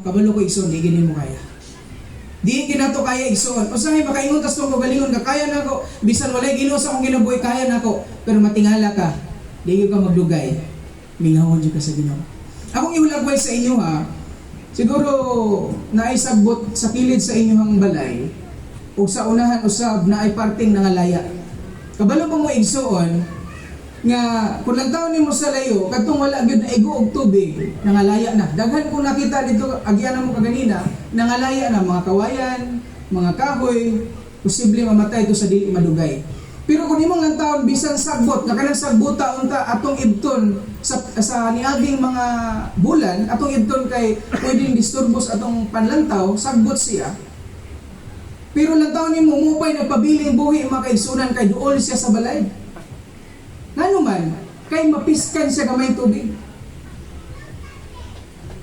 Kabalo ko, igsoon, di gyud mo kaya. Di gyud nato kaya, igsoon. Usahay makaingon tas tong kaugalingon ka, "Kaya nako, bisan walay Ginoo sa akong kinabuhi, kaya nako." Pero matingala ka, di gyud ka magdugay. Mingawon jud ka sa Ginoo. Akong ihulagway sa inyo ha, siguro naay sagbot sa kilid sa inyong balay ug sa unahan usab naay parting nangalaya. Kabalo pa mo, igsoon, nga kung lantaw nimo sa layo kadtong wala gyud na igo og tubig, nangalaya na. Daghan kong nakita dito, agyan mo kaganina, nangalaya na mga kawayan, mga kahoy, posible mamatay to sa dili madugay. Pero kung imong lantawon bisan sagbot nga kanang sagbuta unta atong ibton sa niaging mga bulan, atong ibton kay pwedeng disturbo sa atong panlantaw, sagbot siya. Pero lantaw nimo, mao pay nagpabiling buhi, mga kaigsunan, kay duol siya sa balay. Ngano man, kay mapiskan siya gamay tubig.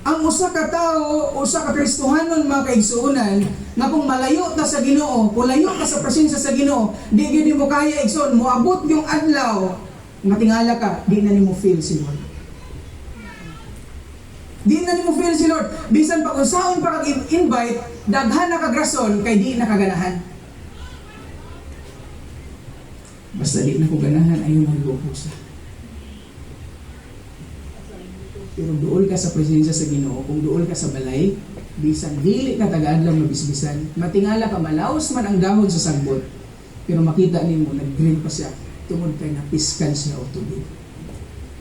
Ang usa ka tawo, usa ka Kristohanon, mga kaigsuonan, nga kung malayo ta sa Ginoo, kung layo ka sa presensya sa Ginoo, di gyud mo kaya, igsoon, moabot yung adlaw, matingala ka, di na nimo feel si Lord. Di na nimo feel si Lord. Bisan pa kung saon pa kag invite, daghan na kag rason kay di na kaganahan. "Basta di na ko ganahan, ayaw na sa." Pero duol ka sa presensya sa Ginoo, kung duol ka sa balay, bisan dili ka taga-adlaw mabisbisan, matingala ka, malaos man ang dahon sa sagbot, pero makita nimo nag-green pa siya tungod kay napiskan siya og tubig.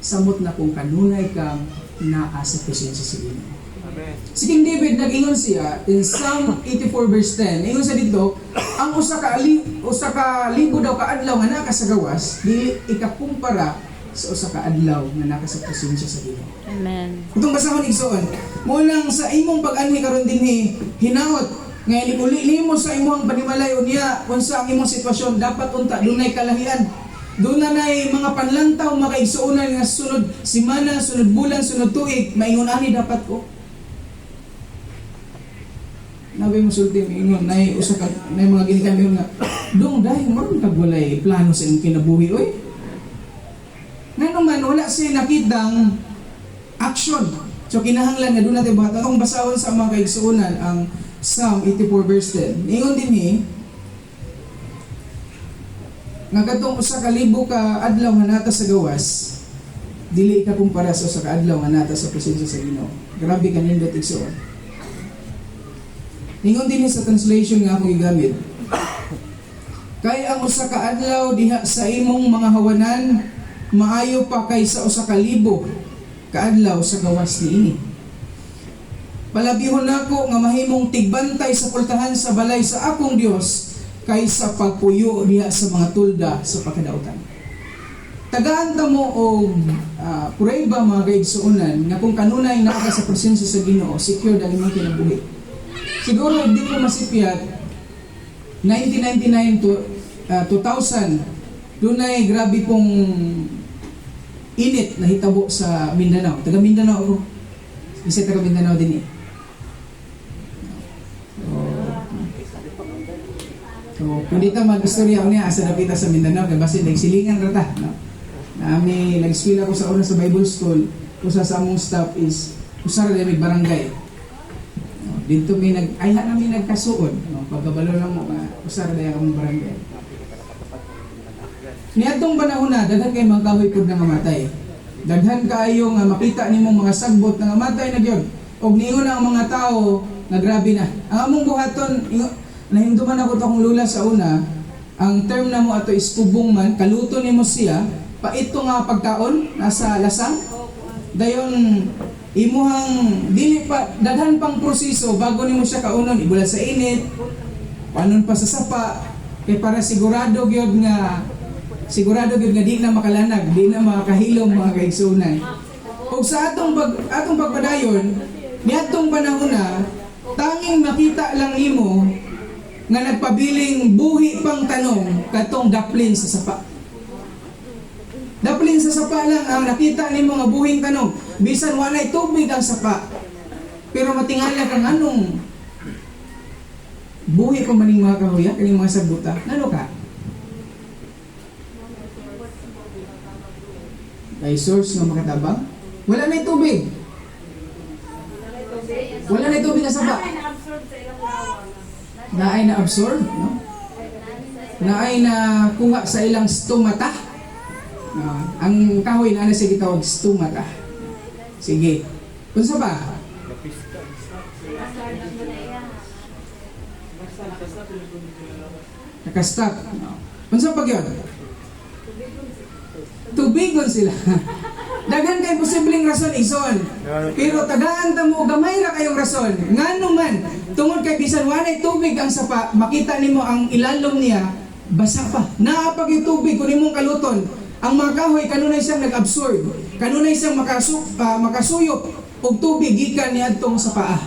Samot na kung kanunay kang naa sa presensya sa Ginoo. Amen. Si King David, nag-ingon siya in Psalm 84 verse 10. Ingon sa dito, ang usa ka libo daw ka adlaw nga naa ka sa gawas, dili ikakumpara sa usa ka adlaw nga naa ka sa presensya sa Ginoo. Amen. Itong basahon, igsoon, mo lang sa imong pag-anhi karon dinhi, hinaot nga uli nimo sa imong panimalay unya unsa ang imong sitwasyon, dapat unta dunay kalahian. Doon na nay mga panlantaw, mga kaigsuonan, nga sunod simana, sunod bulan, sunod tuig, maingon ani dapat ko. Nabi mo sulti ingon nay usa ka nay mga ginikan ingon nga dong dahil maron kag walay plano sa imong kinabuhi oy. Ngano man wala siya nakitang action. So kinahanglan nga doon natin buhat. Akong basahon sa mga kaigsuonan ang Psalm 84 verse 10. Ingon dinhi nga katong 1,000 ka adlaw nga naa ta sa gawas dili ka kumpara sa usa ka adlaw nga naa ta sa presensya sa Ginoo. Grabe kanindot, igsoon. Ingon dinhi sa translation nga akong gigamit. "Kay ang usa ka adlaw diha sa imong mga hawanan maayo pa kaysa 1,000 ka adlaw sa gawas niini. Palabihon nako nga mahimong tigbantay sa pultahan sa balay sa akong Dios kaysa pagpuyo diha sa mga tulda sa pagkadautan." Tagaan ta mo og prueba, mga kaigsuonan, nga kung kanunay naa ka sa presensya sa Ginoo, secured ang imong kinabuhi. Siguro di ko masipyat, 1999 to 2000, dunay grabe pong init na hitabo sa Mindanao. Taga Mindanao ako. Isa taga Mindanao din eh. So, kung dito mag-istorya ko niya, asa napita sa Mindanao, kay basin nagsilingan ra ta. No? Nami, nag-school ako sa una sa Bible School, usa sa among staff is, usa ra may barangay. No, dito may nag, ay na mi nagkasuod, no? Pagkabalo lang mo, nga, usa ra among barangay. Niadtong panahon na, daghan kay mga kahoy pud nga mamatay. Daghan kaayo nga makita nimong mga sagbot nga mamatay na gyud. Og niingon ang mga tao nga grabe na. Ang among buhaton, nahimduman ako to akong lula sa una, ang term na mo ato is kubong man, kaluto nimo siya, paito nga pagkaon nasa lasang. Dayon imuhang dili pa daghan pang proseso bago nimo siya kaunon, ibulad sa init, panon pa sa sapa, kay para sigurado gyud nga di na makalanag, di na makahilom, mga kaigsuonan. Ug sa atong pagpadayon, niadtong panahon na tanging makita lang nimo nga nagpabiling buhi pang tanom katong daplin sa sapa. Daplin sa sapa lang ang nakita nimo nga buhing tanom. Bisan walay tubig ang sapa. Pero matingala kang anong buhi pa maning mga kahuya, kaning mga sabuta. Ngano ka? Kay source nga makatabang? Wala na tubig. Wala na tubig ang sapa. Naay na-absorb sa ilang lawa. Naay na-absorb, no? Naay na kuha sa ilang stomata. No? Ang kahoy na siya gitawag stomata. Sige. Unsa pa? Naka-stop. No? Unsa pa gyud? Tubigon sila. Daghan kay posibleng rason, igsoon. Pero tagaan ta mo gamay ra kayong rason. Ngano man, tungod kay bisan walay tubig ang sapa, makita nimo ang ilalom niya basa pa. Naa pa gyud tubig kun imong kaluton. Ang mga kahoy kanunay siyang nag-absorb. Kanunay siyang makasuyop og tubig gikan niadtong sa paa.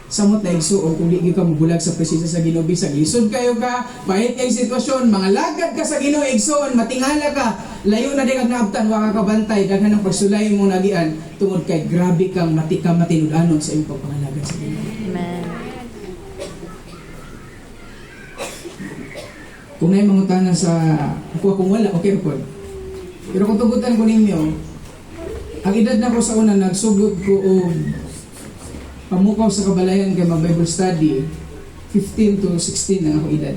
Samot na, igsuon, kung di gyud ka mobulag sa presensya sa Ginoo, bisag lisod kayo ka, pahit kay sitwasyon, mga lagad ka sa Ginoo, igsuon, matingala ka, layo na di kag naabtan, wa ka kabantay, daghan ang pagsulay mo nagian tungod kay grabe kang matika matinud-anon sa imong pagpangalagad sa Ginoo. Amen. Kung naay mangutana sa ako, kung wala, okay ra pod. Pero kung tugutan ko ninyo, ang edad na ko sa una nagsugod ko og pamukaw sa kabalayan kay mag Bible study, 15 to 16 ang ako edad.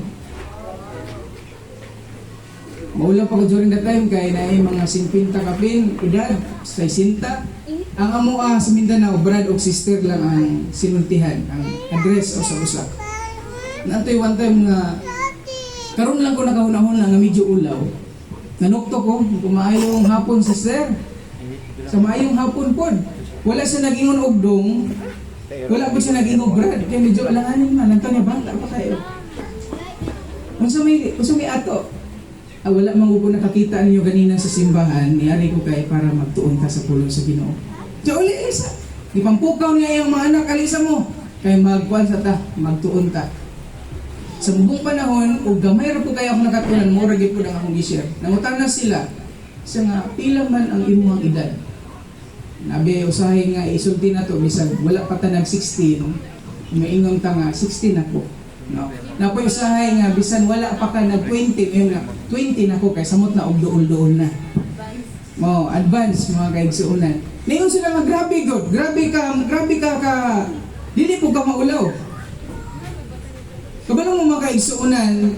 Maulaw pa ko during that time kay naay mga 50 kapin edad, 60. Ang amo sa Mindanao, brad og sister lang ang sinultihan, ang address o sa usa. Naantoy one time nga karon lang ko nakahuna-huna nga medyo ulaw. Nanukto ko, kung maayong hapon, sister. Sa maayong hapon pod. Wala siya nag-ingon og dong. Wala po siya nag-ingon brad. Kaya medyo alanganin man. Lantaw niya, bata pa kayo. Unsa may ato? Ah, wala man ko nakakita ninyo ganina sa simbahan. Niari ko kay para magtuon ka sa pulong sa Ginoo. So uli alisa. Gipampukaw niya iyang mga anak, alisa mo. Kay magkuan sa ta, magtuon ta. Sa mubong panahon, ug gamay ra po kayo ako nakatunan, mura gyud po ang akong gi-share. Nangutana sila, sa nga pila man ang imong edad. Nabi usahay nga isulti na to bisag wala pa ta nag 16, maingon ta nga 16 ako. No. Napoy usahay nga bisan wala pa ka nag 20, mayon nga 20 na ko kay samot na og duol-duol na. Mo advance, mga kaigsuonan. Ningon sila nga grabe god, grabe ka ka dili po ka maulaw. Kabalo mo, mga kaigsuonan,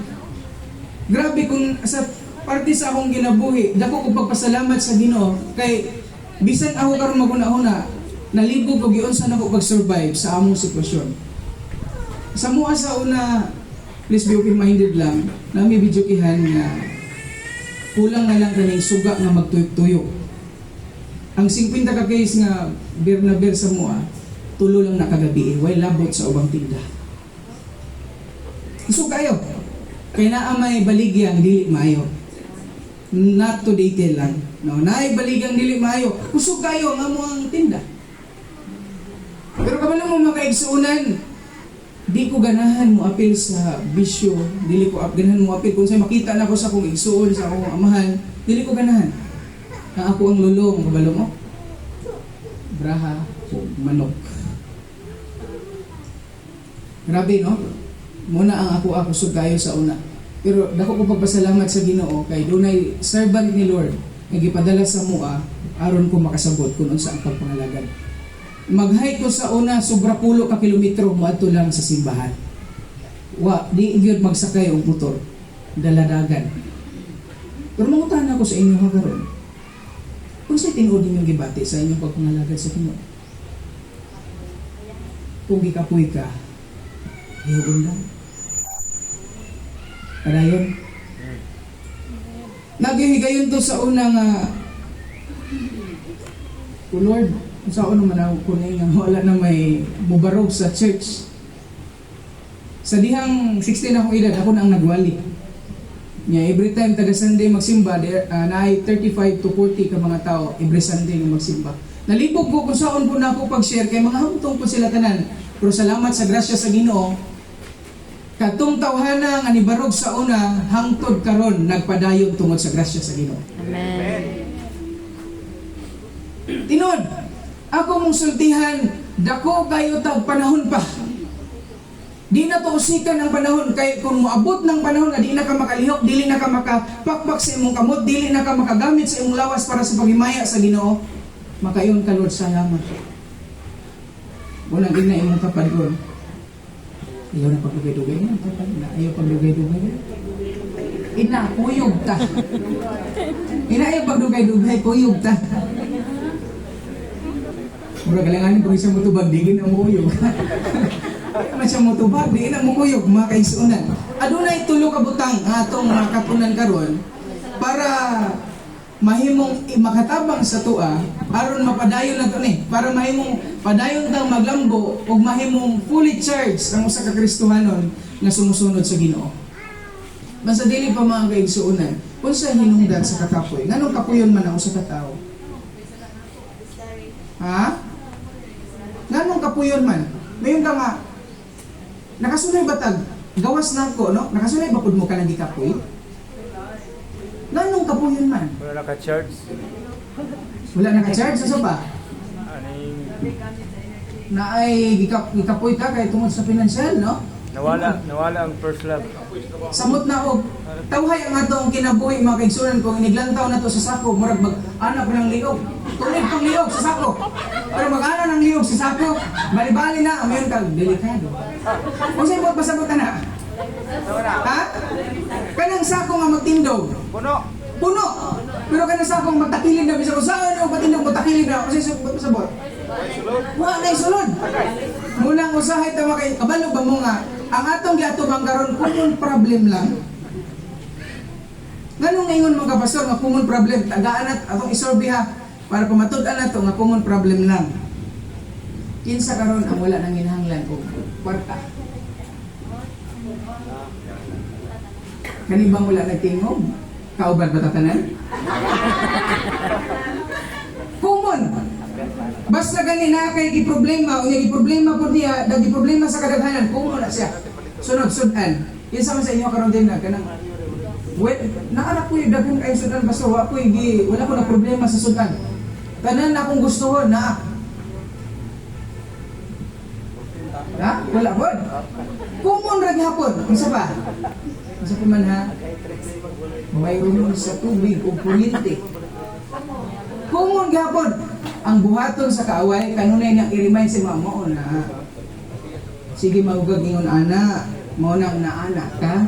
grabe kung sa parte sa akong ginabuhi, dako ko pagpasalamat sa Ginoo kay bisan ako karon maghuna-huna, nalibog og giunsa nako pag-survive sa among sitwasyon. Sa mua sa una, please be open-minded lang, nami videokihan nga kulang na lang kaning suga nga magtuyok-tuyok. Ang 50 ka case nga beer na beer sa mua, tulo lang nakagabi, way labot sa ubang tinda. Kusog kayo. Kay naa may baligyang dili maayo. Not to detail lang. No, naay baligyang dili maayo. Kusog kayo ang amo ang tinda. Pero kabalo mo, mga kaigsuonan, di ko ganahan mo apil sa bisyo, dili ko ganahan mo apil kung sa makita na ko sa akong igsuon, sa akong amahan, dili ko ganahan. Ang ako ang lulong, kabalo mo? Braha o manok. Grabe, no? Muna ang ako ako kayo sa una. Pero dako ko pagpasalamat sa Ginoo kay dunay servant ni Lord nga gipadala sa mua aron ko makasabot kung unsa ang pagpangalagad. Mag-hike ko sa una sobra pulo ka kilometro moadto lang sa simbahan. Wa di gyud magsakay og motor, daladagan. Pero mangutana ko sa inyo ha karon. Unsay tinuod ninyong gibati sa inyong pagpangalagad sa Ginoo? Kung gikapoy ka, hihugon lang. Padayon. Naghihigayon to sa una nga, "O Lord, sa una man ako kuning nga wala na may mubarog sa church." Sa dihang 16 akong edad, ako na ang nagwali. Nya every time taga Sunday magsimba, there, naay 35 to 40 ka mga tao every Sunday nga magsimba. Nalibog ko kung saan po na ako pag-share kay mga hamtong po sila tanan. Pero salamat sa grasya sa Ginoo, katong tawhana nga nibarog sa una hangtod karon nagpadayon tungod sa grasya sa Ginoo. Amen. Tinod, ako mong sultihan, dako kayo tag panahon pa. Di na to usikan ang panahon kay kung moabot ng panahon nga di na ka makalihok, dili na ka makapakpak sa imong kamot, dili na ka makagamit sa imong lawas para sa paghimaya sa Ginoo, makaingon ka, "Lord, salamat." Unang ina imong tapadgon. Ayaw na pagdugay-dugay na, tapad na. Ayaw pagdugay-dugay. Ina, kuyog ta. Ina, ayaw pagdugay-dugay, kuyog ta. Mura kalanganin kung isang mutubag, di na mo kuyog. Man siya mutubag, di na mo kuyog, mga kaigsuonan. Adunay tulo ka butang ang atong makatunan karon para mahimong makatabang sa tua aron mapadayon na to ni, para mahimong padayon tang maglambo ug mahimong fully charged ang usa ka Kristohanon nga sumusunod sa Ginoo. Basta dili pa, mga kaigsuonan, unsa hinungdan sa kakapoy? Nganong kapuyon man ang usa ka tawo? Ha? Nganong kapuyon man? Mayon ka nga nakasulay ba tag gawas na ko, no? Nakasulay ba pud mo ka nang gikapoy? Nganong kapuyon man? Wala naka-charge. Wala naka-charge sa pa? Aning Na ay gikapoy ka kay tungod sa financial, no? nawala ang first love. Samot na og tawhay ang atong kinabuhi, mga kaigsunan, kung iniglantaw na to sa sako, murag mag ana pa ng liog. Tulid pang liog sa sako. Pero mag-ana ng liog sa sako, bali-bali na, mayon ka delikado. Unsay buot pasabot ana? Ha? Kanang sako nga magtindog. Puno. Puno. Pero kanang sakong magtakilid na bisag saan o patindog, magtakilid na, unsay buot pasabot? Wa na isulod. Munang usahay ta kay kabalo ba mo nga ang atong giatubang karon common problem lang. Nganong ngayon, mga pastor, nga common problem, tagaan nat atong isorbi ha, para pamatud-an nato nga common problem lang. Kinsa karon ang wala nang ginahanglan og kwarta? Kani bang wala nagtingog? Kauban ba ta tanan? Common. Basta gani na kay gi problema, unya gi problema pud niya, dagi problema sa kadaghanan, common na siya. Sunod sudan. Kinsa man sa inyo karon din na kanang well, naara ko yung daghan kay sudan, basta wa ko gi wala ko na problema sa sudan. Tanan na akong gustuhon na. Ha? Wala pod. Common ra gihapon. Unsa pa? Unsa pa man ha? Mayroon sa tubig o kuryente. Common gihapon. Ang buhaton sa kaaway kanunay niyang i-remind si mama o na. Sige, maugag ingon ana, mao nang naana ka.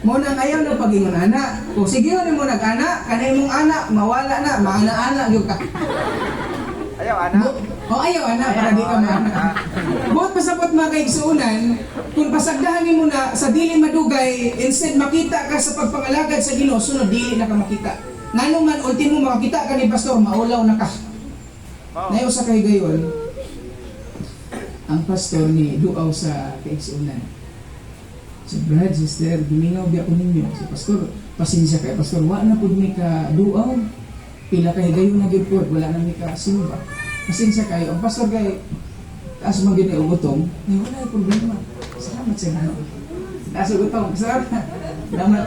Mo nang ayaw na pag-ingon ana. Kung sige mo nag-ana, kanay mong ana, mawala na, maana-ana gyud ka. Ayaw, ana. Oh, ayaw ana para di ka maana. Buot pasabot, mga kaigsuonan, kung pasagdahan nimo na sa dili madugay, instead makita ka sa pagpangalagad sa Ginoo, sunod dili na ka makita. Ngano man ultimo makakita ka ni pastor, maulaw na ka. Oh. Nayo sa kay gayon, ang pastor ni duaw sa kaigsuonan. Sa brad, sister, gimingaw biya ko ninyo. Sa pastor, pasensya kay pastor, wa na pud mi ka duaw. Pila kay gayon na gyud pod, wala na mi ka simba. Pasensya kayo. Ang pastor kay taas man gyud og utong, ay wala ay problema. Salamat sa Ginoo. Taas og utong. Salamat. Salamat.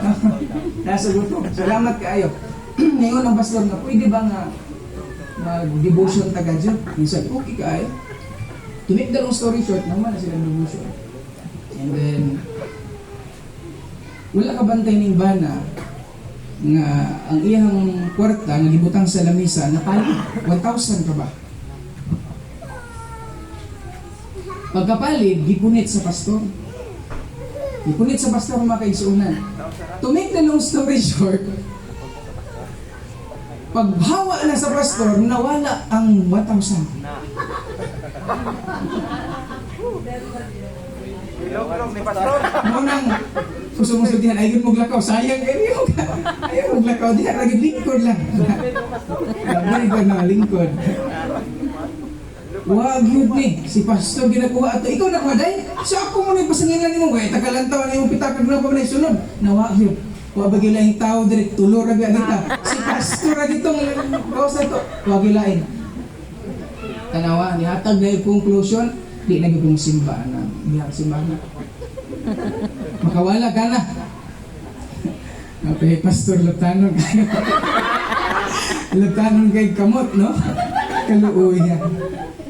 Taas og utong. Salamat kaayo. Ngayon ang pastor nga, pwede ba nga mag-devotion ta gadyo? Minsan, okay kaayo. To make the long story short, naman na silang devotion. And then, wala ka bantay ning bana nga ang iyang kwarta nga gibutang sa lamisa napalit. 1,000 ka ba? Pagkapalit, gipunit sa pastor. Gipunit sa pastor, mga kaigsuonan. To make the long story short, paghawa na sa pastor, nawala ang 1,000. Na. Ilog-ilog ni pastor. Munang gusto mong sultihan, ayaw mo glakaw, sayang kayo. Ayaw mo glakaw, diha lagi lingkod lang. Lingkod na lingkod. Wag yun ni, si pastor ginakuha ato. Ikaw nakuha day? Sa ako mo na ipasangilan nimo, kay tagalantaw na imong pitakag na pa man sunod. Nawag yun. Wa ba gilaing tao diri, tulo ra gyud kita. Si pastor ra gitong gawas na to. Wa gilain. Tanawa, nihatag na yung conclusion, di na gyud kong simba na. Diha simba na. Makawala ka na. Okay, Pastor Lutanon kayo. Lutanon kay kamot, no? Kaluoy niya.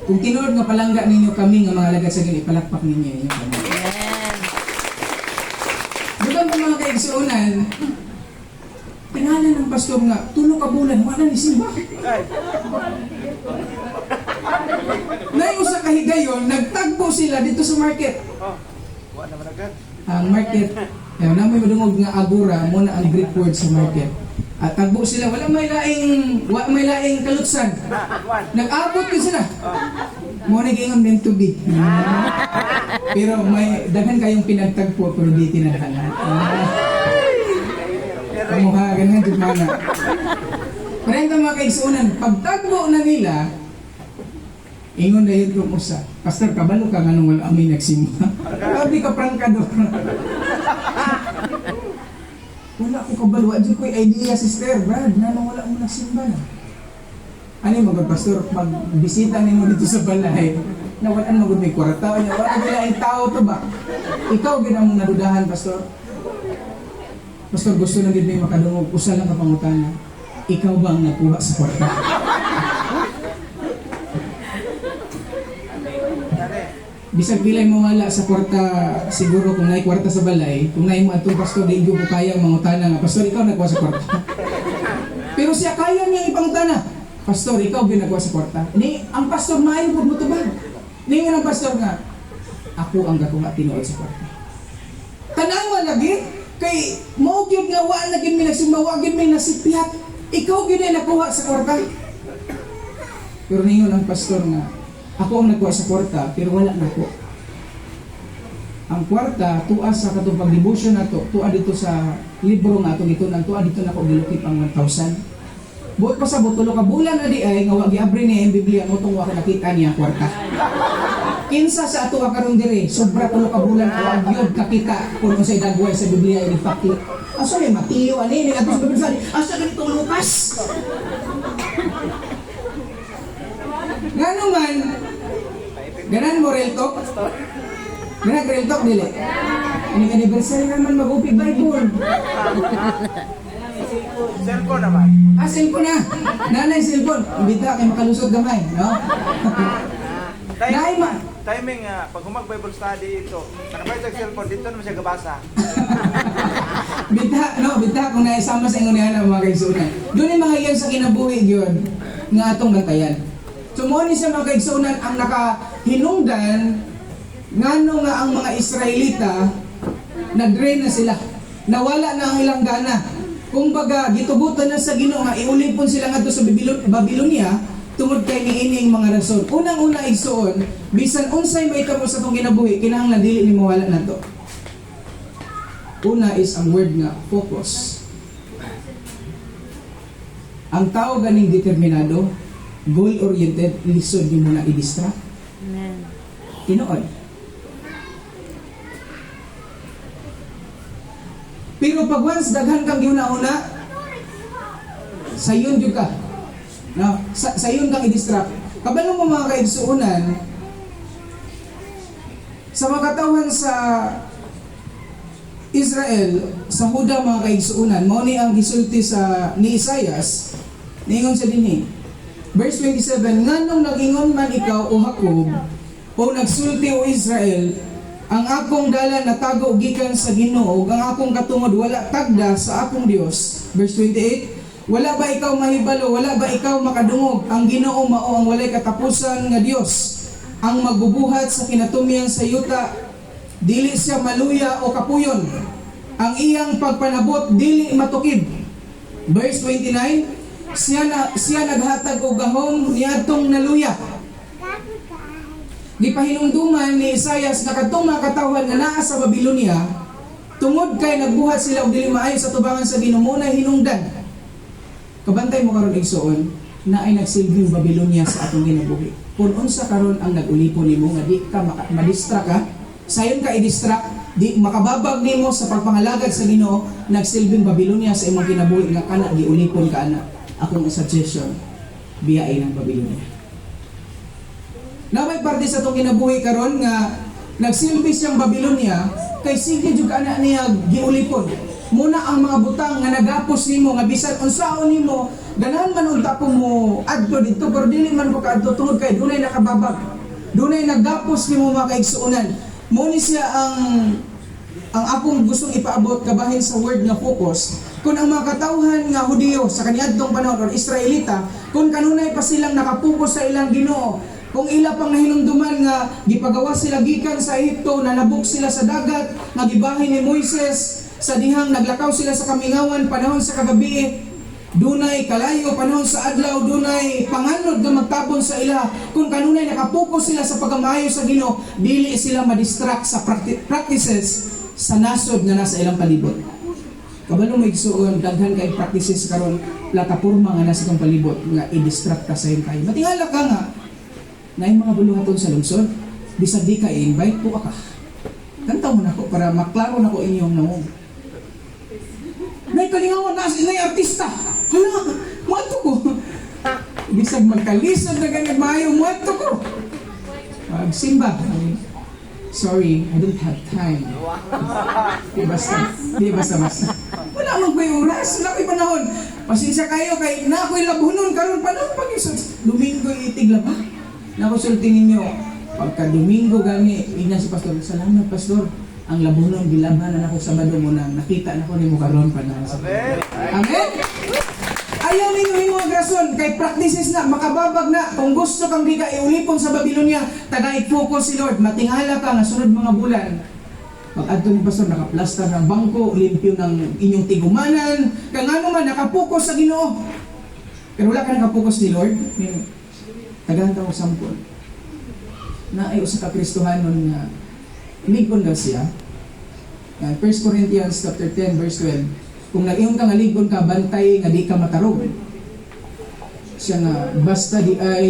Kung tinuod nga palangga ninyo kami nga mga alagad sa Ginoo, ipalakpak ninyo inyong kamot. Dugang pa, mga kaigsuonan, tingala ng pastor nga, tulo ka bulan, wala ni simba. Ay. usa ka higayon, nagtagpo sila dito sa market. Oh. Wa naman agad. Ang market, eh, na may madungog nga agora, mo na ang Greek word sa market. At tagbo sila, wala may laing kalutsan. Na, one. Nag-abot yun sila. Oh. Mo na giingon meant to be. Pero may daghan kayong pinagtagpo pero di tinadhana. Ah. Kamuha, ganun jud mana. Pero yung mga kaigsuonan, pagtagbo na nila, ingon na yun kung usa. "Pastor, kabalo ka nga nung wala kami nagsimba." Sabi ka, prangkado. "Wala ko kabalo. Wa jud ko'y idea, sister. Brad, nga nung wala mo nagsimba na." "Ano yung mga pastor, magbisita nimo dito sa balay, nawalan mo gud may kwarta, niya, wala gud laing tao to ba? Ikaw gid ang nadudahan, pastor. Pastor, gusto lang gid may makadungog, usa lang ka pangutana. Ikaw ba ang nakuha sa kwarta?" Dali. Bisag pilay mo wala sa kwarta, siguro kung naay kwarta sa balay, kung naay mo atong pastor, di ko kaya mangutana nga, "Pastor, ikaw nagkuha sa kwarta?" Pero siya kaya niyang ipangutana. "Pastor, ikaw ba nagkuha sa kwarta?" Ni, ang pastor maayo pud mo tubag. Ningon ang pastor nga, "Ako ang gakuha tinuod sa kwarta." Tanawa lagi, kay mao gyud nga wa na gyud mi nagsimba, wa gyud mi nasipyat. Ikaw gyud ay nakuha sa kwarta. Pero ningon ang pastor nga, "Ako ang nagkuha sa kwarta, pero wala na ko. Ang kwarta, tuwa sa katong pag-devotion nato, tuwa dito sa libro nga atong gitunan, tuwa dito nako gilukip ang 1,000. Buot pa sa 3 ka bulan na di ay nga wa giabri niya ang Biblia mo tong wa ko nakita niya ang kwarta." Kinsa sa ato karon diri, sobra 3 ka bulan wa gyud kakita kung unsay dagway sa Biblia ini pakli. Asa may Mateo ani ni ato sa Biblia, asa ganitong Lucas? Ngano man ganan mo real talk? Ganan real talk dili? Ini anniversary naman mag-upi Bible. Cellphone naman. Ah, cellphone na. Nanay cellphone. Imbita kay makalusot gamay, no? Naay ma. Timing pag humag Bible study ito, nakabay sa cellphone dito naman siya gabasa. Bita, no, bita kung naisama sa ingon niya mga kaigsuonan. Doon yung mga iyan sa kinabuhi gyud nga atong bantayan. So mo ni sa mga kaigsuonan ang nakahinungdan ngano nga ang mga Israelita nag-drain na sila. Nawala na ang ilang gana. Kung baga, gitugutan na sa Ginoo nga iulipon sila ngadto sa Babylonia tungod kay niining mga rason. Unang-una, igsuon, bisan unsay mahitabo sa atong kinabuhi, kinahanglan dili ni mawala nato. Una is ang word nga focus. Ang tao ganing determinado, goal-oriented, lisod nimo na i-distract. Amen. Tinuod. Pero pag once daghan kang giuna-una, sayon jud ka. No, sayon kang i-distract. Kabalo mo, mga kaigsuonan, sa mga katawhan sa Israel, sa Huda, mga kaigsuonan, mao ni ang gisulti sa ni Isaias, niingon sa dinhi. Verse 27, "Nganong nag-ingon man ikaw, O Jacob, o nagsulti, O Israel, ang akong dalan natago gikan sa Ginoo, ug ang akong katungod wala tagda sa akong Dios." Verse 28, "Wala ba ikaw mahibalo, wala ba ikaw makadungog? Ang Ginoo mao ang walay katapusan nga Dios, ang magbubuhat sa kinatumyan sa yuta, dili siya maluya o kapuyon. Ang iyang pagpanabot dili matukib." Verse 29, siya naghatag og gahom niadtong naluya." Gipahinumduman ni Isaias na kadtong mga katawhan nga naa sa Babylonia, tungod kay nagbuhat sila og dili maayo sa tubangan sa Ginoo, mo na hinungdan. Kabantay mo karon, igsuon, na ay nagsilbing Babylonia sa atong kinabuhi. Kung unsa karon ang nag-ulipon nimo nga di ka madistract ka, sayon ka i-distract, di makababag nimo sa pagpangalagad sa Ginoo, nagsilbing Babylonia sa imong kinabuhi nga kana giulipon ka ana. Akong suggestion, biyain ang Babylonia. Na may parte sa atong kinabuhi karon nga nagsilbi siyang Babylonia kay sige jud ka ana niya giulipon. Muna ang mga butang nga nagapos nimo nga bisan unsaon nimo ganahan man unta ko mo adto didto pero dili man ko kaadto tungod kay dunay nakababag. Dunay nagapos nimo, mga kaigsuonan. Mo ni siya ang akong gustong ipaabot kabahin sa word nga focus. Kung ang mga katawhan nga Hudiyo sa kaniadtong panahon or Israelita, kung kanunay pa silang nakapokus sa ilang Ginoo. Kung ila pang nahinumduman nga gipagawas sila gikan sa Ehipto, nanabok sila sa dagat, nga gibahin ni Moises, sa dihang naglakaw sila sa kamingawan panahon sa kagabi, dunay kalayo panahon sa adlaw, dunay panganod nga magtabon sa ila. Kung kanunay nakapokus sila sa pagkamaayo sa Ginoo, dili sila madistract sa practices sa nasod nga nasa ilang palibot. Kabalo mo, igsuon, daghan kay practices karon, plataporma nga nasa itong palibot nga i-distract ka sa iyong kayo. Matingala ka nga naay mga buluhaton sa lungsod, bisag di ka i-invite, tuwa ka. Tantaw mo nako para maklaro nako inyong nawong. Nay kalingawan na nay artista. Hala, muadto ko. Bisag magkalisod na ganyan maayo, muadto ko. Magsimba. Sorry, I don't have time. Di basta basta. Wala man ko'y oras, wala ko'y panahon. Pasensya kayo kay na ako'y labhunon karon panahon pag Domingo itig lang ba? Nakusulti ninyo, pagka Domingo gani, ina si Pastor, "Salamat, Pastor. Ang labhunon gilaban na nako sa Sabado mo na nakita na ko nimo karon panahon sa Amen. Amen? Ayaw ninyo himo ang rason kay practices na makababag na. Kung gusto kang di ka iulipon sa Babylonia, tagay focus si Lord. Matingala ka nga sunod mga bulan. Pag adto ni Pastor, nakaplasta ng bangko, limpyo ng inyong tigumanan, kang ano man nakapokus sa Ginoo. Pero wala ka nakapokus ni Lord. Tagahan ta og sample. Na ay usa ka Kristohanon nga lig-on daw siya. 1 Corinthians chapter 10 verse 12. Kung nag-ingon ka nga lig-on ka, bantay nga di ka matarog. Siya nga basta di ay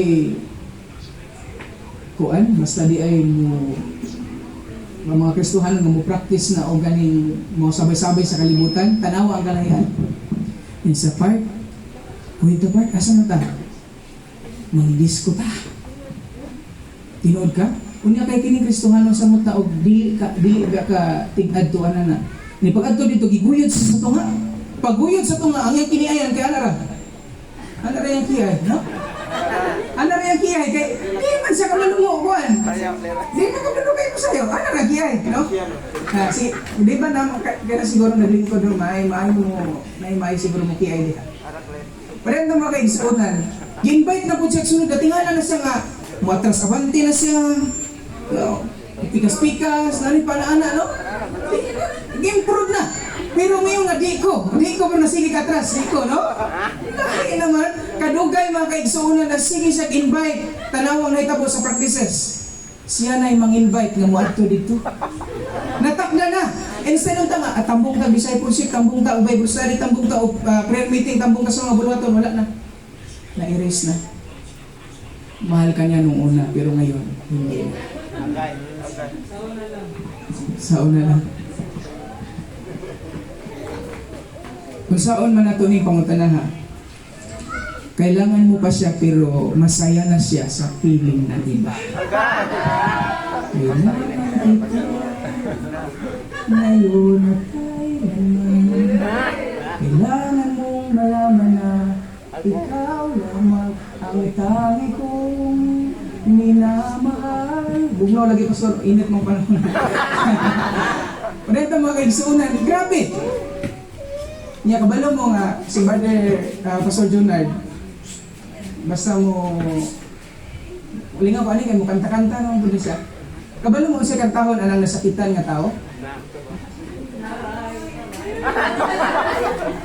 kuan, basta di ay mo nga mga Kristohanon nga mo practice na o ganing mo sabay-sabay sa kalibutan, tanawa ang kalahian. In sa park, Kuwento Park, asa na ta? Mangdisko ta. Tinuod ka? Unya kay kining Kristohanon sa muta og dili ka tig-adtuan na na. Ni pag-adto dito, giguyod sa tunga. Paguyod sa tunga ang iyang kiniayan kay ana ra. Ana ra yang kiyay, no? Ana ra yang kiyay kay di man siya kamalungo kuan. Ayaw, lera. Di man kamalungo kay ko sayo. Ana ra kiyay, no? Ha, si di ba na kaya siguro naglingkod no maay maay mo may maay siguro mo kiyay diha. Arak, lera. Pareho na mga kaigsuonan. Gi-invite na po siya sunod. Datingala na siya nga. Muatras abante na siya. No. Pikas-pikas. Nani pa na ana, no? Gi-improve na. Pero ngayon nga, di ko. Di ko pero nasige ka atras. Di ko, no? Laki naman. Kadugay, mga kaigsuonan, na sige siya invite. Tanawang na itabo sa practices. Siya na yung mang-invite nga muadto dito. Natakda na. Instead ng tanga, at tambong ta discipleship, tambong ta og Bible study, tambong ta og prayer meeting, tambong ka sa mga buluhaton, wala na. Na-erase na. Mahal ka niya nung una, pero ngayon, hindi na. Okay. Okay. Sa una lang. Kung saon man nato ni pangutana ha, kailangan mo pa siya pero masaya na siya sa feeling ng iba. Kailangan kita ngayon at kailanman. Kailangan mong malaman na ikaw lamang ang tangi kong minamahal. Bugnaw lagi, Pastor, init mong panahon. Pareho mga kaigsuunan, grabe! Niya kabalo mo nga si Brother Pastor Junard, basta mo ulingaw ko ani kay mo kanta-kanta naman pud siya. Kabalo mo siya kantahon anang nasakitan nga tao?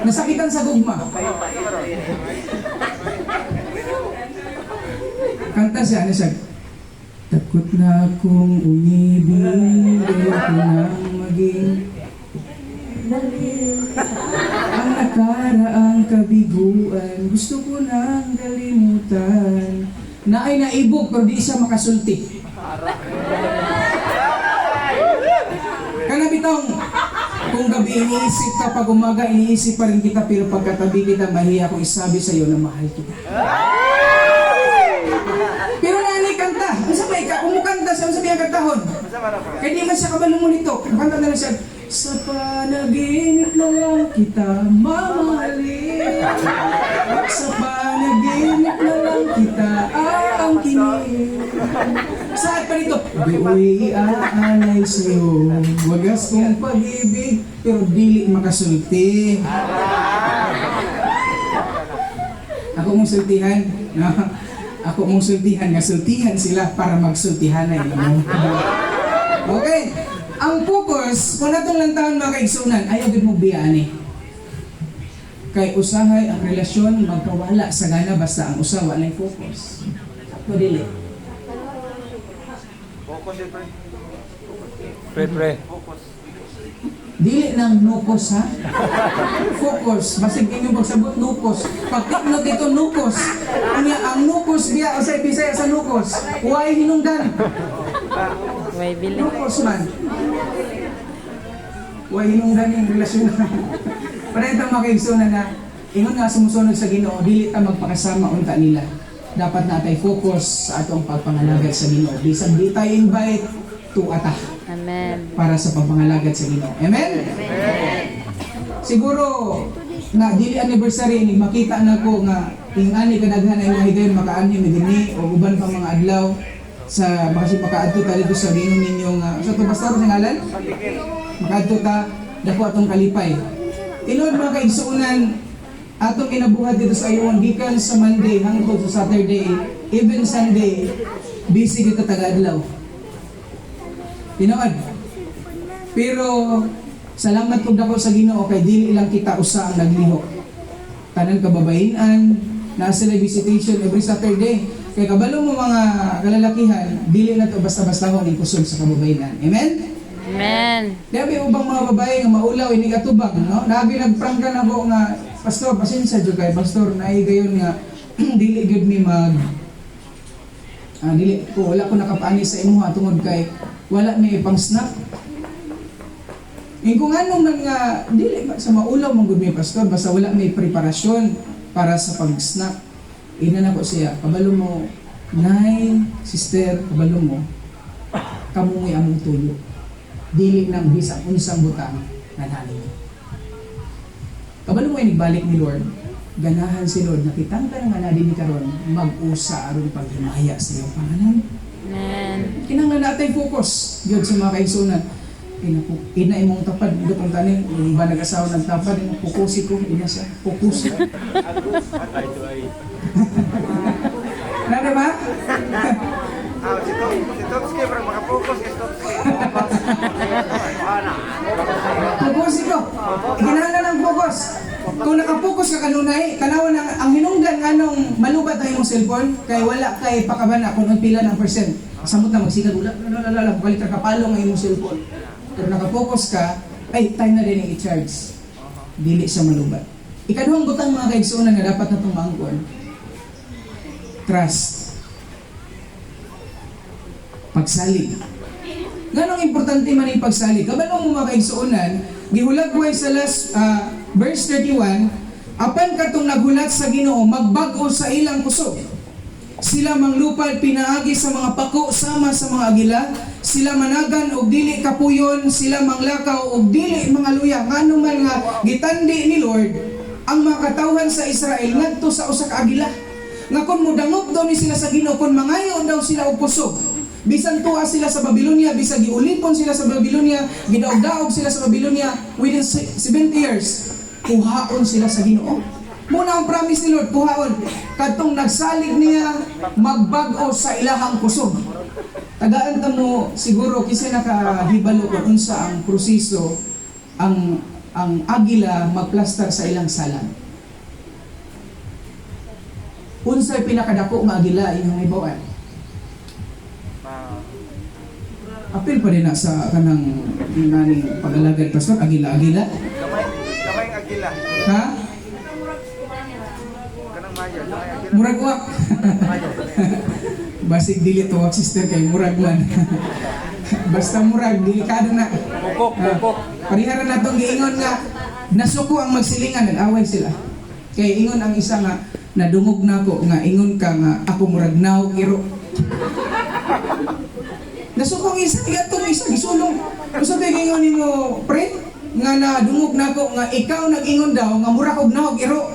Nasakitan sa gugma. Kanta siya, ano siya? "Takot na akong umibig, ayoko nang maging ang nakaraang kabiguan, gusto ko nang kalimutan." Naay naibog pero di siya makasulti. Kana bitong kung gabi iniisip ka, pag umaga iniisip pa rin kita, pero pagkatabi kita, mahiya akong isabi sa iyo na mahal kita. Pero naanay kanta. Unsa may ka kumukanta siya, unsa may ang kantahon? Basta para po. Kaya di man siya kabalo mo nito. Kanta na lang siya. "Sa panaginip na lang kita mamahalin. Sa panaginip na lang kita aangkinin." Saan pa nito? "Buoy aalay sa'yo. Wagas kong pag-ibig." Pero dili makasulti. Ako mong sultihan. No? Ako mong sultihan nga sultihan sila para magsultihanay mo. Okay. Ang focus, kung natong lang taon, mga kaigsunan, ayaw gid mo biyaan eh. Kay usahay ang relasyon magkawala sa gana basta ang usa walay focus. Sakto dili? Focus yun, pre. Pre, pre. Focus. Dili nang nukos ha. Focus. Basig inyong pagsabot nukos. Pag take dito nukos. Unya ang nukos biya usay Bisaya sa nukos. Way hinungdan. May bili. Nukos man. Way hinungdan yung relasyon. Pareho mga kaigsunan na ingon nga sumusunod sa Ginoo, dili ta magpakasama unta nila. Dapat natay focus sa atong pagpangalagad sa Ginoo. Bisan di tayo invite, tuwa ta Amen. para sa pagpangalagad sa Ginoo. Amen? Siguro na dili anniversary ni makita na ko nga ing-ani kadaghan ay mga higayon makaanhi mi dinhi o uban pang mga adlaw sa makasi makaadto ta dito sa Ginoo ninyo nga sa to, pastor, sa ngalan makaadto ta, dako atong kalipay. Tinuod, mga kaigsuonan, atong kinabuhat dito sa Ayungin gikan sa Monday hangtod sa Saturday, even Sunday, busy kita taga-adlaw. Tinuod. Pero salamat pud dako sa Ginoo kay dili lang kita usa ang naglihok. Tanan kababayenan, naa sila visitation every Saturday. Kay kabalo mo, mga kalalakihan, dili na to basta-basta ang kusog sa kababayenan. Amen? Amen. Kaya may ubang mga babae nga maulaw ini katubang, no? Naagi nagprangka na ko nga, "Pastor, pasensya jud kay pastor, naay gayon nga dili gyud mi mag dili ko, wala ko nakapaani sa imuha tungod kay wala mi pang snack." Kung ano man nga dili sa maulaw man gud mi, pastor, basta wala may preparasyon para sa pag-snack. Ina na ko siya, "Kabalo mo, nay, sister, kabalo mo, kamo mo'y among tuyo. Dili nang bisag unsang butang nga ninyo." Kabalo mo, inigbalik ni Lord, ganahan si Lord, nakitang ka nga na dinhi karon mag-usa aron paghimaya sa iyong pangalan. Amen. Kinahanglan natay focus gyud sa mga kaigsunan. Ina po, ina imong tapad, dutong tani, yung iba nag-asawa nagtapad, ina pukusi ko, ina siya, pukusi. Ay, ito ay. Na, diba? Ah, si Topski, bro, makapokus kay Topski. Ana. Pukusi ko. Kinahanglan ng focus. Kung nakapokus ka kanunay, tanawa ng ang hinungdan nganong malubat ang imong cellphone kay wala kay pakabana kung ang pila ng percent. Samot na magsikag wala wala wala wala kalit ka kapalong ang imong cellphone. Pero nakapokus ka, ay time na din ang i-charge. Dili siya malubat. Ikaduhang butang, mga kaigsuonan, nga dapat natong maangkon. Trust. Pagsalig. Nganong importante man yung pagsalig? Kabalo mo, mga kaigsuonan, gihulagway sa last verse 31, apan katong naghulat sa Ginoo magbag-o sa ilang kusog. Sila manglupad pinaagi sa mga pako sama sa mga agila, sila managan og dili kapuyon, sila manglakaw og dili mga luya. Ngano man nga gitandi ni Lord ang mga katawhan sa Israel ngadto sa usa ka agila. Nga kung mudangop daw ni sila sa Ginoo, kung mangayo daw sila og kusog, bisan tuwa sila sa Babylonia, bisan giulipon sila sa Babylonia, gidaog-daog sila sa Babylonia, within 70 years, kuhaon sila sa Ginoo. Muna ang promise ni Lord, kuhaon. Kadtong nagsalig niya, magbag-o sa ilahang kusog. Tagaan ta mo siguro kasi nakahibalo kung unsa ang proseso ang agila magplastar sa ilang salang. Unsay pinakadako nga agila inyong hibaw-an? Ah, Apil pa din na sa kanang naning pag-alagad, pastor, agila-agila. Gamay, gamay ang agila. Ha? Kanang mayo, gamay agila. Murag wak. Mayo. Basig dili to wak, sister, kay murag man. Basta murag delikado na. Pukok, pukok. Parihara na tong giingon nga nasuko ang magsilingan, nag-away sila. Kay ingon ang isa nga nadungog nako nga ingon ka nga ako murag naw iro. Nasuko ang isa, gatong isa gisulong. Usa kay giingon nimo, pre, nga nadungog nako nga ikaw nag-ingon daw nga murag og naog iro.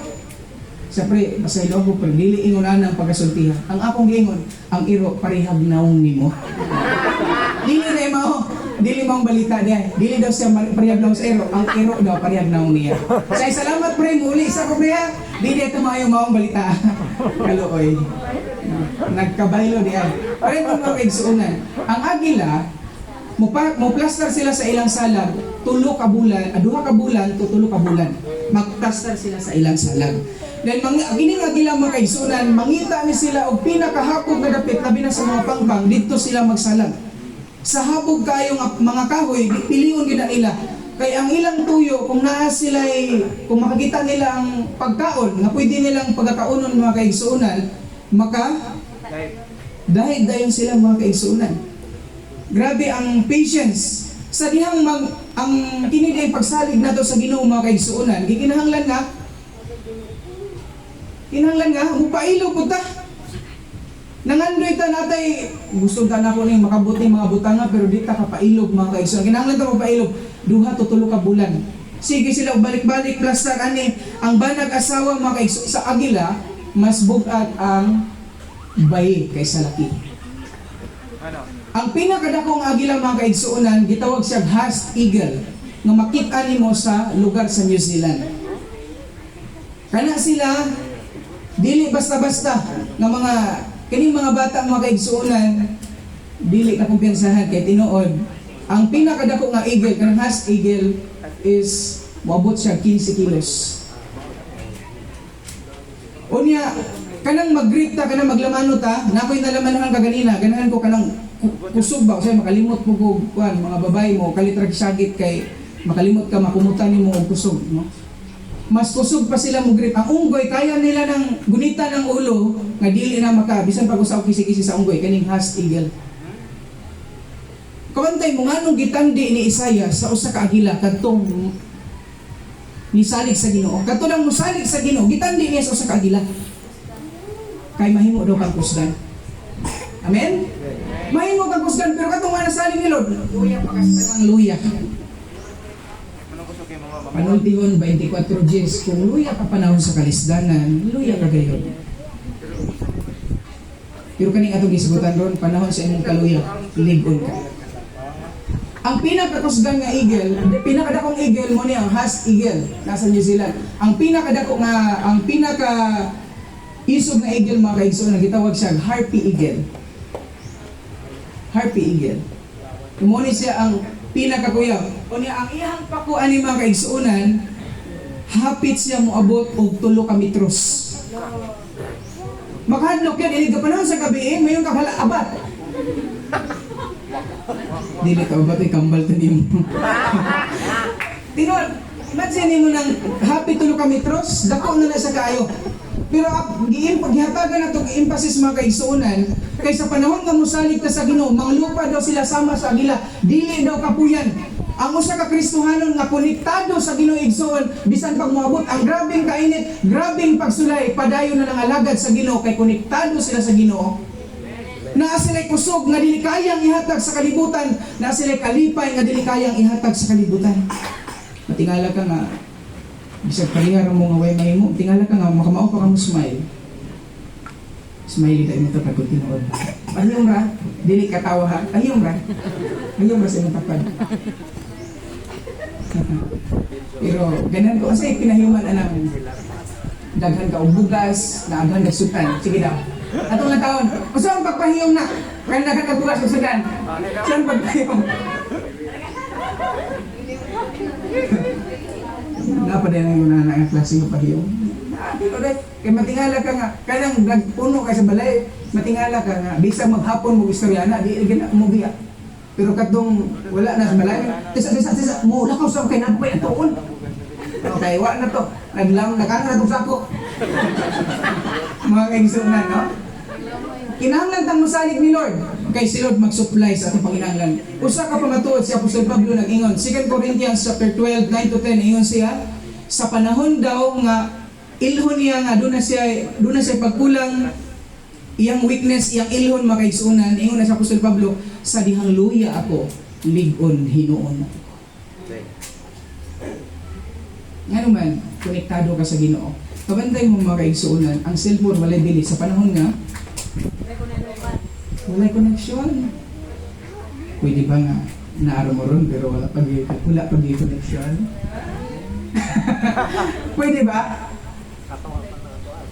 Sa pre, pasaylo ko pre, dili ingon ana ang pagkasultiha. Ang akong giingon, ang iro parehag naong nimo. Dili na mao. Dili maong balita niya. Dili daw siya parehag naong sa iro. Ang iro daw parehag naong niya. Say salamat pre, muli sa ko pre ha. Dili ito maayo maong balita. Kaluoy. Nagkabaylo di ay. Pareho, mga kaigsuonan. Ang agila, mo plaster sila sa ilang salag, 3 ka bulan, 2 ka bulan to 3 ka bulan. Magplaster sila sa ilang salag. Then mga kining agila, mga kaigsuonan, mangita ni sila og pinakahapog nga dapit, labi na sa mga pangpang, didto sila magsalag. Sa habog kayo nga mga kahoy, pilion gid na nila. Kay ang ilang tuyo, kung naa sila, kung makakita nila ang pagkaon nga pwede nilang pagkakaunon, mga kaigsuonan, maka Dahil dahil dayon sila, mga kaigsuonan. Grabe ang patience. Sa dihang ang kini di pagsalig nato sa Ginoo, mga kaigsuonan, gikinahanglan nga kinahanglan nga mupailo pud ta. Nangandoy ta natay gusto ta nako ning makabot ning mga butanga, pero di ta kapailog, mga kaigsuonan. Kinahanglan ta mapailog 2 to 3 ka bulan. Sige sila og balik-balik plaster ani ang banag asawa, mga kaigsuonan. Sa agila, mas bugat ang bayi kaysa laki. Ano? Ang pinakadakong agila, mga kaigsuonan, gitawag siya Haast Eagle nga makita nimo sa lugar sa New Zealand. Kana sila dili basta-basta nga mga kining mga bata, mga kaigsuonan, dili ka kumpiyansahan kay tinuod ang pinakadako nga eagle, kanang Haast Eagle, is moabot siya 15 kilos. Unya, kanang mag-grip ta, kanang maglamano ta, na ako'y nalamanahan kaganina, ganahan ko kanang kusog ba, kasi makalimot mo ko, kuan, mga babae mo, kalitrag sagit kay makalimot ka, makumutan nimo og kusog, no? Mas kusog pa sila mo grip. Ang unggoy, kaya nila ng gunita ng ulo, nga dili na maka, bisan pag usaw kisi-kisi sa unggoy, kaning Haast Eagle. Kabantay mo nganong gitandi ni Isaiah sa usa ka agila kadtong nisalig sa Ginoo. Kadto nang musalig sa Ginoo, gitandi niya sa usa ka agila. Kay mahimo daw kang kusgan. Amen? Mahimo kang kusgan, pero katong nga nasalig ni Lord, luya pa kasi ng luya. Anong gusto kayo mga mama? Panultihon 24 Gs, kung luya ka panahon sa kalisdanan, luya ka gayon. Pero kaning atong gisugutan ron, panahon sa imong kaluya, lig-on ka. Ang pinakakusgan nga eagle, pinakadakong eagle mo niya ang Haast Eagle nasa New Zealand. Ang pinakadako nga ang pinaka isog nga eagle, mga kaigsoon, gitawag siya Harpy Eagle. Harpy Eagle. Mo ni siya ang pinakakuyaw. Unya ang iyang pako ani, mga kaigsuonan, hapit siya moabot og 3 ka metros. Makahadlok yan, inig ka panahon sa gabi, eh, mayon ka hala, abat. Dili ka abat, eh, kambal to nimo. Tinuod, imagine nimo nang hapit 3 ka metros, dako na na sa kaayo. Pero giim gihatagan nato emphasis, mga kaigsuonan, kay sa panahon nga mosalig ta sa Ginoo, manglupa daw sila sama sa agila, dili daw kapuyan. Ang usa ka Kristohanon nga konektado sa Ginoo, igsoon, bisan pag moabot ang grabeng kainit, grabeng pagsulay, padayon na lang alagad sa Ginoo kay konektado sila sa Ginoo. Naa sila'y kusog nga dili kayang ihatag sa kalibutan, naa sila'y kalipay nga dili kayang ihatag sa kalibutan. Matingala ka nga bisag pareha ra mo nga way mahimo, tingala ka nga makamao pa ka mo smile. Smile ka imong tapad kung tinuod. Pahiyom ra, dili ka tawa ha. Pahiyom ra. Pahiyom ra sa imong tapad. Pero ganahan ko kasi pinahiyuman anang daghan ka og bugas, naaghan ka sudan. Sige daw. Atong nga taon, unsa ang pagpahiyom na? Kaya daghan ka bugas ug sudan. Saan pagpahiyom? Napadala ko na ang klase ng pahiyom. Ah, dito dai. Kay matingala ka nga, kanang nagpuno ka sa balay, matingala ka nga, bisag maghapon mo istorya na, di gina mo biya. Pero katong wala na sa balay, tisa tisa tisa, mo lakaw sa kay napay atuon. Okay, wa na to. Naglam nakana na tong sako. Mga kaigsuonan, no? Kinahanglan tang mosalig ni Lord kay si Lord mag-supply sa atong panginahanglan. Usa ka pamatuod, si Apostol Pablo nag-ingon, 2 Corinthians chapter 12, 9 to 10, ingon siya sa panahon daw nga ilhon niya nga doon na siya pagkulang, iyang weakness, iyang ilhon, mga kaigsuonan, ingon na si Apostol Pablo, "Sa dihang luya ako, lig-on hinuon ako." Ngano man, konektado ka sa Ginoo. Kabantay mo, mga kaigsuonan, ang cellphone walay bili sa panahon nga walay connection. Pwede ba nga naaro mo ron pero wala pa connection? Pwede ba?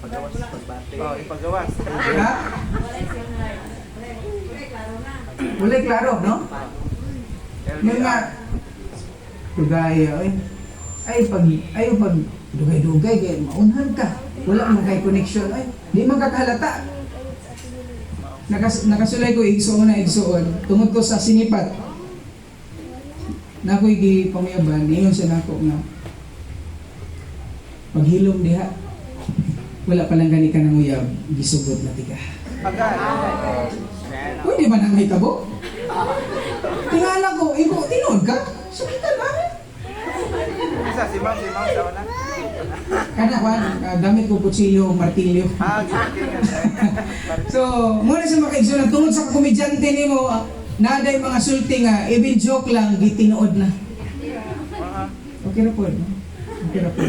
Oh, ipagawas. Ha? Walay klaro, no? Yung nga, dugay, ay, ay pag, ay pag, dugay-dugay, kay maunhan ka. Wala man kay connection, ay, di man kakahalata. Nakasulay ko, igsuon na igsuon, tungod ko sa sinipat. Nako'y gipanguyaban, niyon siya nako nga, paghilom diha, wala pa lang gani ka nang uyab, gisugot na tika. Agad. Pwede ba nang hitabo? Tingala ko, ibo, tinuod ka? Sukitan ba? Isa, si ma'am, sa una. Kana kwan, gamit ko kutsilyo, martilyo. Ah, gitingan. So, muna sa makaigsunan, tungod sa komedyante nimo, naday mga sulti nga, even joke lang, gitinuod na. Okay na po, no? Okay na po.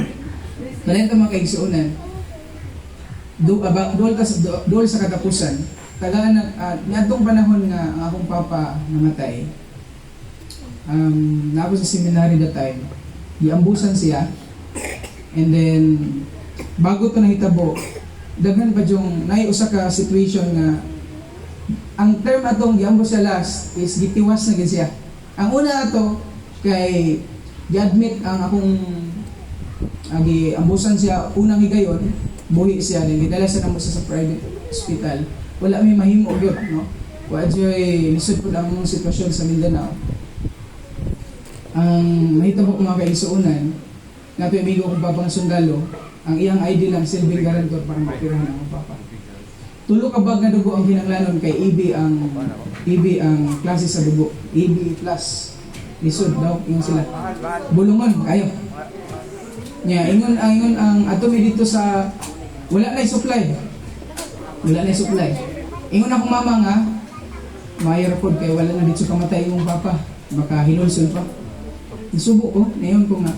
Talento mga kaigsunan, do, aba, dool, ka, dool sa katapusan, tagaan na, niadtong panahon nga ang akong papa namatay, na ako sa seminary that time, giambusan siya, and then, bago to nahitabo, daghan pa yung naay usa ka situation nga ang term atong giambos siya last is gitiwas na gid siya. Ang una ato kay giadmit ang akong giambusan siya unang higayon, buhi siya then gidala siya namo sa private hospital. Wala may mahimo gyud, no? Wa joy lisod pud ang among sitwasyon sa Mindanao. Ang mahitabo ko mga kaigsuonan, nato amigo kong papang sundalo, ang iyang ID lang silbing garantor para mapirahan ang akong papa. Tulo ka bag nga dugo ang kinanglanon kay EB ang klase sa dugo. EB plus. Lisod daw ingon sila. Mahal, mahal. Bulungon kayo. Nya ingon ang ingon ang ato mi dito sa wala na supply. Wala na supply. Ingon akong mama nga maayo ra pod kay wala na dito kamatay imong papa. Baka hinulson pa. Nisubo ko, nayon ko nga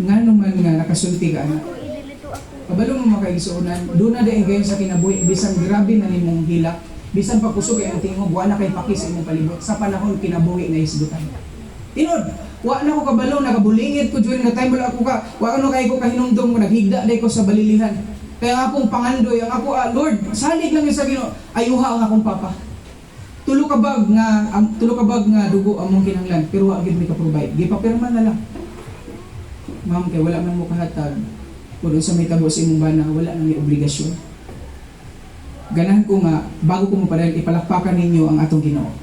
ngano man nga nakasulti ka ana. Kabalo mo makaigsuonan, doon na dahil gayon sa kinabuhi, bisan grabe na nimong hilak, bisan pagkusog kay ang tingog, wa na kay paki sa imong palibot, sa panahon kinabuhi na isgutan. Tinod, wa na ko kabalo, nakabulingit ko during the time, wala ako ka, wa ano kay ko kahinumdum ko, naghigda day ko sa balilihan. Kaya ang akong pangandoy, ang ako, Lord, salig lang yun sa Ginoo, ayuha ang akong papa. Tulo ka bag nga ang tulo ka bag nga dugo among kinahanglan, pero wa gyud mi ka-provide. Gipapirma na lang. Ma'am, kay wala man mo kahatag. Kung unsa may tabo sa imong bana, wala na may obligasyon. Ganahan ko nga, bago ko mapadayon, ipalakpakan ninyo ang atong Ginoo.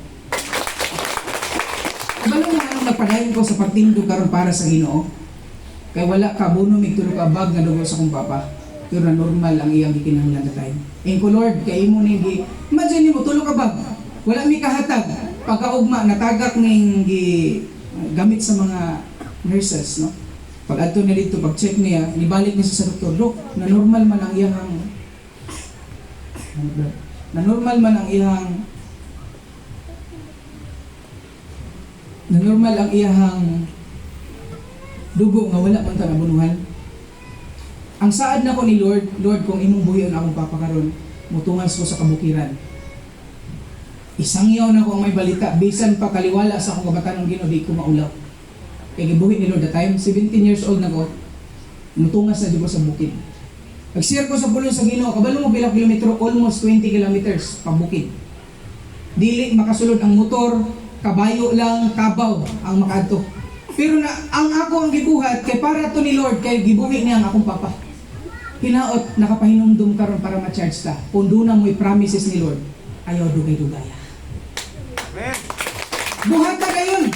Kabalo mo anong nagpadayon ko sa pagtindog karon para sa Ginoo. Kay wala ka buno mig tulo ka bag nga dugo sa akong papa. Pero na normal ang iyang gikinahanglan na time. Ingko Lord, kay imo ning gi imagine nimo tulo ka bag. Wala mi kahatag. Pagkaugma natagak ning gi gamit sa mga nurses, no? Pag adto na dito, pag check niya, nibalik niya siya sa doktor, Dok, na normal man ang iyang na normal man ang iyang na normal ang iyang dugo nga wala man ta nabunuhan. Ang saad nako ni Lord, Lord kung imong buhion akong papa karon, mutungas ko sa kabukiran. Isangyaw na ko ang may balita, bisan pa kaliwala sa akong kabataan ng Ginoo, di ko maulaw. Kay gibuhi ni Lord the time, 17 years old na ko, mutungas na jud ko sa bukid. Nag-share ko sa pulong sa Ginoo, kabalo mo pila kilometro, almost 20 kilometers pabukid. Dili makasulod ang motor, kabayo lang, kabaw ang makaadto. Pero na ang ako ang gibuhat kay para to ni Lord kay gibuhi niya ang akong papa. Hinaot nakapahinumdum karon para ma-charge ta. Kung doon na mo'y promises ni Lord, ayaw dugay-dugaya. Amen. Buhata kayon.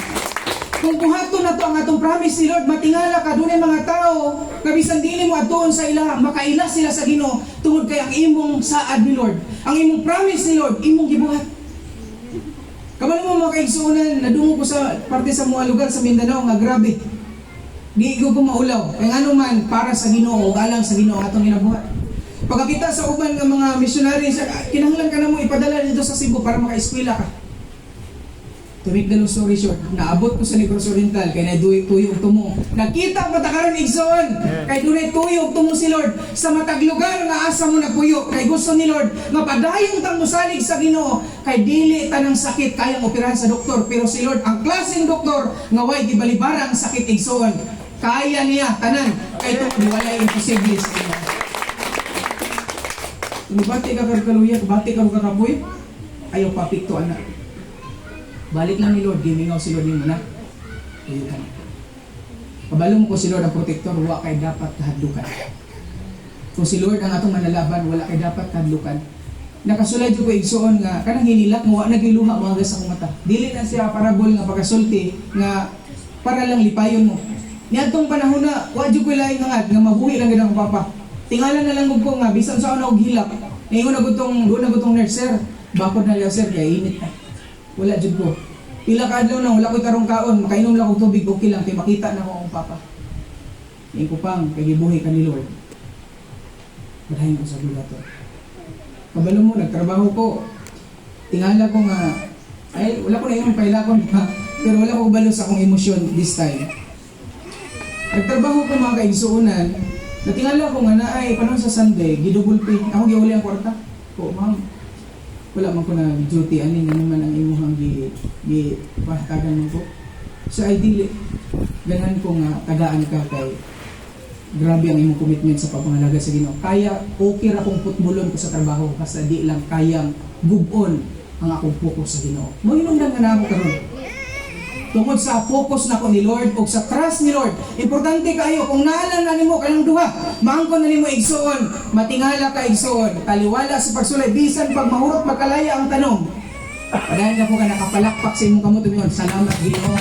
Kung buhaton na to ang atong promise ni Lord, matingala ka dunay mga tao nga bisan dili mo atuon sa ila, makaila sila sa Ginoo tungod kay ang imong saad ni Lord, ang imong promise ni Lord, imong gibuhat. Kabalo mo mga kaigsuonan, nadungo ko sa parte sa mga lugar sa Mindanao nga grabe. Di ko maulaw. Kay ngano man para sa Ginoo ug alang sa Ginoo atong ginabuhat. Pagkakita sa uban nga mga missionary, kinahanglan ka na mo ipadala dito sa Cebu para makaeskwela ka. To make the long story short, naabot ko sa Negros Oriental kay naduy tuyo og tumo. Nakita ko ta karon igsoon kay dunay tuyo og tumo si Lord sa matag lugar nga asa mo nagpuyo kay gusto ni Lord nga padayon tang mosalig sa Ginoo kay dili tanang sakit kayang operahan sa doktor pero si Lord ang klaseng doktor nga way gibalibara ang sakit igsoon. Kaya niya tanan kay tungod walay imposible sa Ginoo. Kung mabati ka kaluya, bati ka kakapoy, ayaw papikto ana. Balik lang ni Lord, gimingaw si Lord nimo na. Tuyo ka na. Kabalo mo ko si Lord ang protector, wa kay dapat kahadlukan. Kung si Lord ang atong manalaban, wala kay dapat kahadlukan. Nakasulay jud ko, igsuon, nga kanang hinilak mo, wa nagiluha mga sa akong mata. Dili na siya parabol nga pagkasulti nga para lang lipayon mo. Niadtong panahon na wa jud ko laing hangad nga mabuhi lang gid akong papa. Tingala na lang gud ko nga bisan sa na og hilak. Ningon na gud tong doon na gud tong nurse, "Sir, bakod na liya, sir, kay init na." Wala jud ko. Pila ka adlaw na wala ko'y tarong kaon, makainom lang og tubig, okay lang kay makita na ko akong papa. Ningon ko pang kay gibuhi ka ni Lord. Padayon ko sa bulato. Kabalo mo, nagtrabaho ko. Tingala ko nga, ay, wala ko na yung pailakon pa. Pero wala ko kabalo sa akong emosyon this time. Nagtrabaho ko, mga kaigsuunan, natingala ko nga na ay, panahon sa Sunday, gi-double pay. Ako giuli ang kwarta. Ko, "Ma'am, wala man ko na duty, ani nga naman ang imuhang gi pahatagan mo ko." So ay dili, ganahan ko nga tagaan ka kay grabe ang imong commitment sa pagpangalaga sa Ginoo. Kaya okay ra kung putbulon ko sa trabaho basta di lang kayang gub-on ang akong focus sa Ginoo. Mo hinungdan nga nako karon. Tungod sa focus nako ni Lord ug sa trust ni Lord. Importante kaayo kung naalang na nimo kanang duha, maangkon na nimo, igsuon, matingala ka, igsuon, taliwala sa pagsulay bisan pag mahurot magkalaya ang tanom. Padayon na po ka nakapalakpak sa imong kamot umiyon. "Salamat, Ginoo."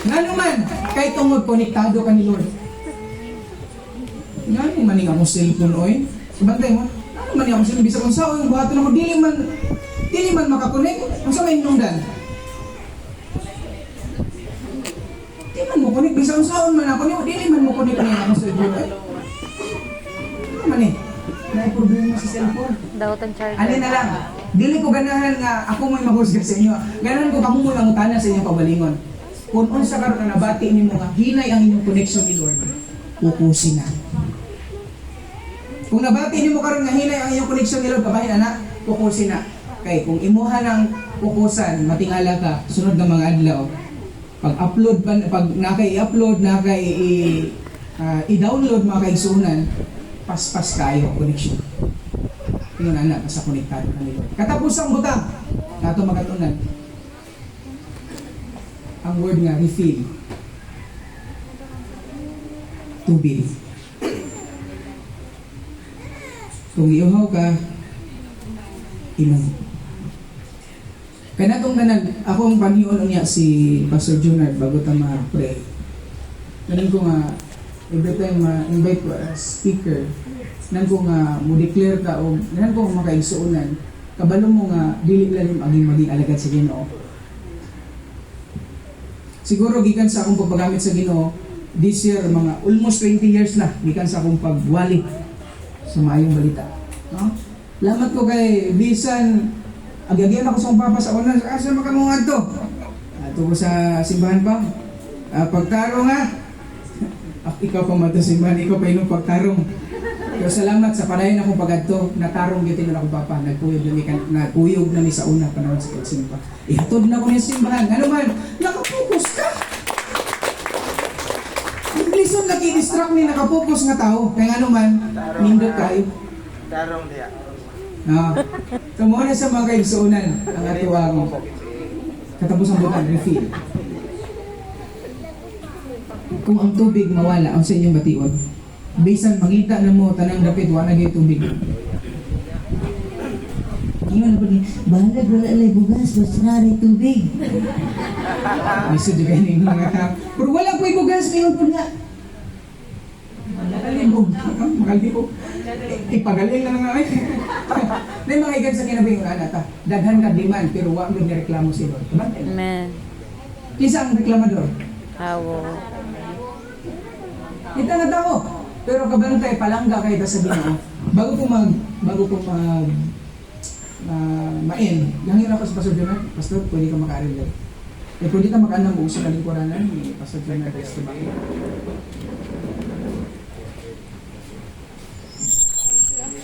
Ngano man, kay tungod konektado ka ni Lord. Ngano man ning akong cellphone oy? Bantay mo. Ngano man ning akong cellphone, bisag unsa oy buhaton ako dili man makakonect. Unsa may hinungdan? Di man mo connect bisan unsaon man ako nimo, dili man mo connect ning akong cellphone oy. Ano man eh? Naay problema sa cellphone. Daot ang charger. Ano na lang, dili ko ganahan nga ako mo'y mahusga sa inyo. Ganahan ko kamo mo'y mangutana sa inyong kaugalingon. Kung unsa karon na nabati nimo nga hinay ang inyong connection ni Lord, pukusin na. Kung nabati nimo karon nga hinay ang inyong connection ni Lord, kabahin ana, pukusin na. Kay kung imuha ng pukusan, matingala ka, sunod nga mga adlaw, pag upload pa, pag nakay i-upload, nakay i-download, mga kaigsuonan, paspas kayo connection. Ingon ana, basta konektado ka ni Lord. Katapusang butang, nato makatunan. Ang word nga refill. Tubig. Kung iuhaw ka, inom. Kaya natong tanan, ako ang panion niya si Pastor Junard bago ta ma-pray. Ganon ko nga, every time ma-invite ko as speaker, nan ko nga mo declare ka o nan ko nga makaigsuonan, kabalo mo nga dili lalim aging maging alagad sa Ginoo. Siguro gikan sa akong pagpagamit sa Ginoo, this year mga almost 20 years na gikan sa akong pagwali sa maayong balita. No? Lamat ko kay bisan agyagian ako sa akong papa sa una, "Asa man ka mo ngadto?" "Adto ko sa simbahan pa." "Pagtarong ha. Ah, ikaw pa madto simbahan, ikaw pa inom pagtarong." Pero salamat sa padayon akong pagadto, natarong gyud tinuod akong papa, nagkuyog na mi sa una panahon sa pagsimba. Ihatod na ko niya sa simbahan. Ano man, nakapokus ka. Ang lisod lagi distract ni nakapokus nga tao. Kaya ano man, nindot kayo. Tarong diya. Ah. So mo na sa mga kaigsuonan ang atuang katapos ang butang, refill. Kung ang tubig mawala, ang sa inyong bation, bisan mangita na mo tanang dapit, wala gyud tubig. Ingon na po ni, "Bahalag wala lay bugas, basta na rin tubig." Lisod jud kayo ning mga tao. Pero wala ko'y bugas, ngayon po nga. Makalibog. Makalibog. Ipagaling na nga ay. May mga igan sa kinabuhi nga ta. Daghan ka demand pero wa gyud reklamo si Lord. Kabantay. Amen. Kinsa ang reklamador? Awo. Kita nga tao. Pero kabantay, palangga kayo sa Ginoo. Bago ko mag ma-end, langin ako sa Pastor Jonah, "Pastor, pwede ka maka-aril dyan. Eh, pwede ka makaanam og usa ka lingkuranan ni Pastor Jonah Esteban."